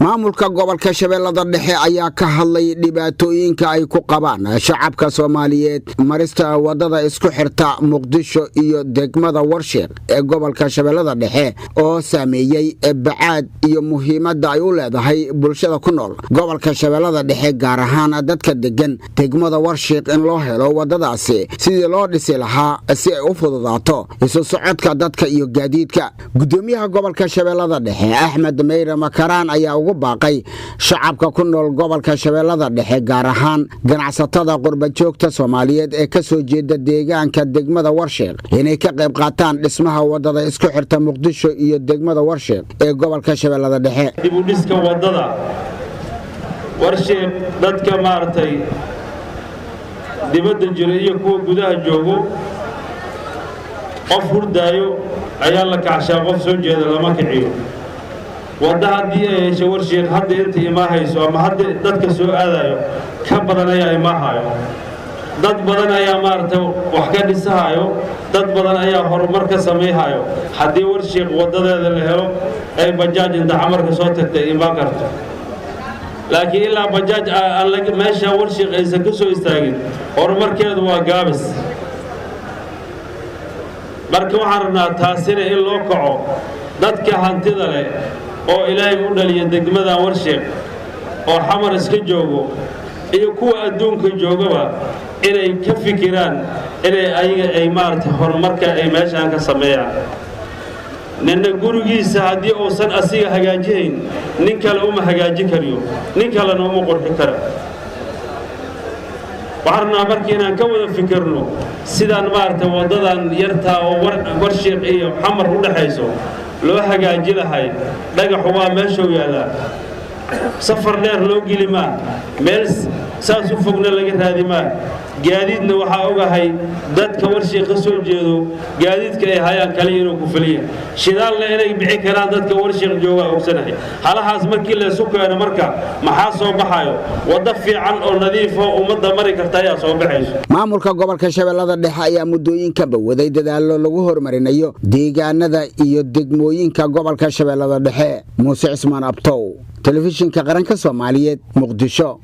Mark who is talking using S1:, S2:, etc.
S1: Maamulka gobolka Shabeellada Dhexe ayaa ka hadlay dhibaatooyinka ay ku qabaan shacabka Soomaaliyeed marista wadada isku xirta Muqdisho iyo degmada Warsheekh ee gobolka Shabeellada Dhexe oo saameeyey bacaad, iyo muhiimadda ay u leedahay bulshada ku nool gobolka Shabeellada Dhexe, gaar ahaan dadka degan degmada Warsheekh, in loo helo wadadaasi sidii loo dhisi lahaa si ay u fududaato isu socodka dadka iyo gaadiidka. Gudoomiyaha gobolka Shabeellada Dhexe, Axmed Meyre Makaraan, ayaa ugu baaqay shacabka ku nool gobolka Shabeellada Dhexe, gaar ahaan ganacsatada qurbajoogta Soomaaliyeed ee ka soo jeeda deegaanka degmada Warsheekh, inay ka qayb qaataan dhismaha wadada isku xirta Muqdisho iyo degmada Warsheekh ee gobolka Shabeellada Dhexe.
S2: Dibudhiska wadada Warsheekh, dadka maaragtay dibadda jira iyo kuwa gudaha joogo, qof hurdaayo ayaa la kacshaa, qof soo jeeda lama kiciyo. Wadda haddii ay hesho Warsheekh, hadda inta imaahayso ama hadda dadka soo aadayo ka badan ayaa imaahayo. Dad badan ayaa maaragtay wax ka dhisahayo, dad badan ayaa horumar ka samayhayo haddii Warsheekh waddadeeda la helo, ay bajaaj inta Xamarka soo tagtay imaan karto. Laakiin ilaa bajaaj meesha Warsheekh aysan ka soo istaagin, horumarkeedu waa gaabis. Marka waxaan rabnaa taasina in loo kaco, dadka hantida leh oo Ilaahay u dhaliya degmadan Warsheekh oo Xamar iska joogo iyo kuwa adduunka joogaba, inay ka fikiraan inay ayaga ay maaragtay horumarka ay meeshaan ka sameeyaan. Ninna gurigiisa haddii uusan asiga hagaajihayn, nin kale uma hagaajin kariyo, nin kalena uma qurxin kara. Waxaan rabnaa marka inaan ka wada fikirno sidaan maaragtay waddadan yartaa oo Warsheekh iyo Xamar u dhexayso loo hagaaji lahay. Dhagaxu waa meeshuu yaallaa, safar dheer loo geli maa, meel saas u fogna laga raadi maa. Gaadiidna waxaa ogahay dadka Warsheekh ka soo jeedo gaadiidka ay hayaan kaliya inuu ku fuliya, shidaalna inay bixi karaan dadka Warsheekh joogaa ogsanahay. Halahaas markii laysu keeno, marka maxaa soo baxayo? Waddo fiican oo nadiifoo ummadda mari karta ayaa soo baxayso.
S1: Maamulka gobolka Shabeellada Dhexe ayaa muddooyinkanba waday dadaallo lagu horumarinayo deegaanada iyo degmooyinka gobolka Shabeellada Dhexe. Muuse Cismaan Abtow, Telefishinka Qaranka Soomaaliyeed, Muqdisho.